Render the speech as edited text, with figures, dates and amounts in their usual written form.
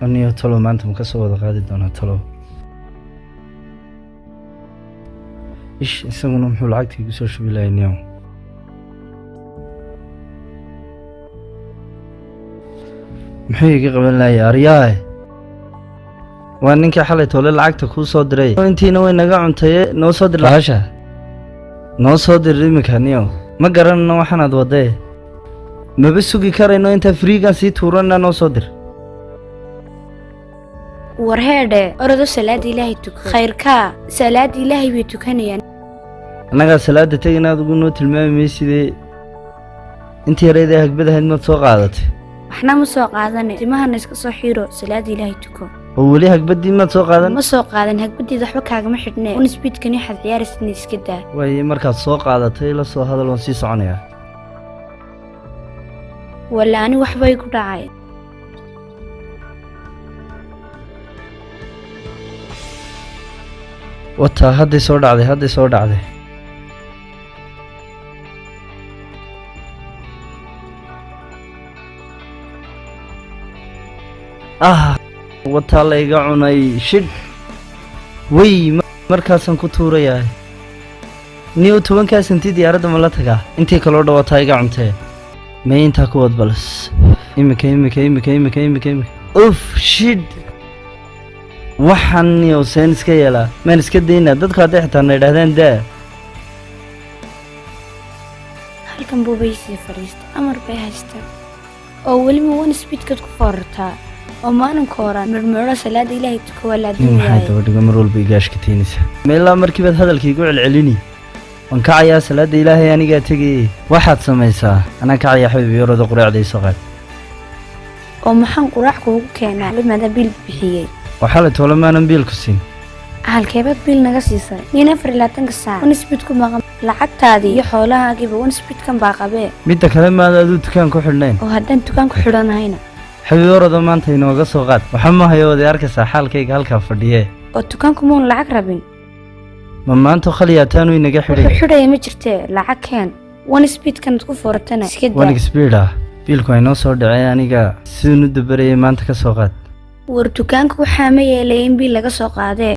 Aniyo talo maanta ma ka soo wada qaadi doonaa talo? Ish, isaguna muxuu lacagta igu soo shubi lahay niyow? Muxuu iga qaban lahay aryaae? Waa ninkii xalay toole lacagta kuu soo diray, intiina way naga cuntaye. Noo soo dir bahasha, noo soo dir iminka niyow. Ma garanano waxaanaad wadee, maba sugi karayno intaa friigan sii tuuranna. Noo soo dir. War heedhe, orodo salaada Ilaahay tuko. Khayrkaa salaada Ilaahay bay tukanayaan. Annagaa salaada tegin, aad ugu noo tilmaami maysidee. Intii yareydee hagbad ahayd maad soo qaadatay? Waxna ma soo qaadane, timahana iska soo xiiro, salaada Ilaahay tuko. Oo weli hagbadii maad soo qaadan? Ma soo qaadan hagbaddeeda, waxba kaagama xidhne. 1Xbet-kani waxaad ciyaaraysidna iska daa. Waaye, markaad soo qaadatay la soo hadal, waan sii soconayaa. Walla ani waxba igu dhacay. Wataa, hadday soo dhacday, hadday soo dhacday. Ah, wataa la iga cunay. Shidh wey, markaasaan ku tuurayaa niyo 10-kaa santi. Diyaaradda ma la tagaa? Intii kaloo dhawataa iga cuntee. May, intaa ku wad balas. Imika, imika, imika, imika, imika, imika. Uf, shidh, waxaan niyow seen iska yeelaa? Maan iska daynaa? Dadku hadday xitaa na idhahdaan daa. Halkan buubaysii fadhiista, amar bay haystaa. Oo weliba 1xBet-kaad ku foorartaa oo maalinka horaa midhmidho. Salaada Ilaahay tuko, waa la Nin maxaa adduun. Daba dhigo, mar walba igaashka teenaysa. Meelaa markiibaad hadalka igu celcelini. Waan kacayaa, salaada Ilaahay anigaa tegayey. Waxaad samaysaa, anaa kacayaa. Xabiib, yarooda quraacda isoo qaad. Oo maxaan quraac kuugu keenaa? Limaada biil bixiyey? Oo xalay toole maanan biilku siin? Halkeebaad biil naga siisay? Nin 24-ka saac 1xBet ku maqan, lacagtaadii iyo xoolahaagiiba 1xBet-kan baa qabee. Midda kale, maad aduu dukaan ku xidhnayn? Oo haddaan dukaan ku xidhanahayna? Xabiib, orada maanta inooga soo qaad. Waxa ma hayo, waday arkaysaa xaalkayga halkaa fadhiye. Oo dukaanku muun lacag rabin? Ma maanto khaliyaataanu inaga Wuxuu xidhay? xidhaya ma jirtee, lacag keen. 1xBet-kanaad ku fooratana iska daa. 1xBet ah biilku aynoo soo dhacay, aniga siduun u dabarayay maanta ka soo qaad. War dukaanka waxaa ma yeelay in biil laga soo qaadee.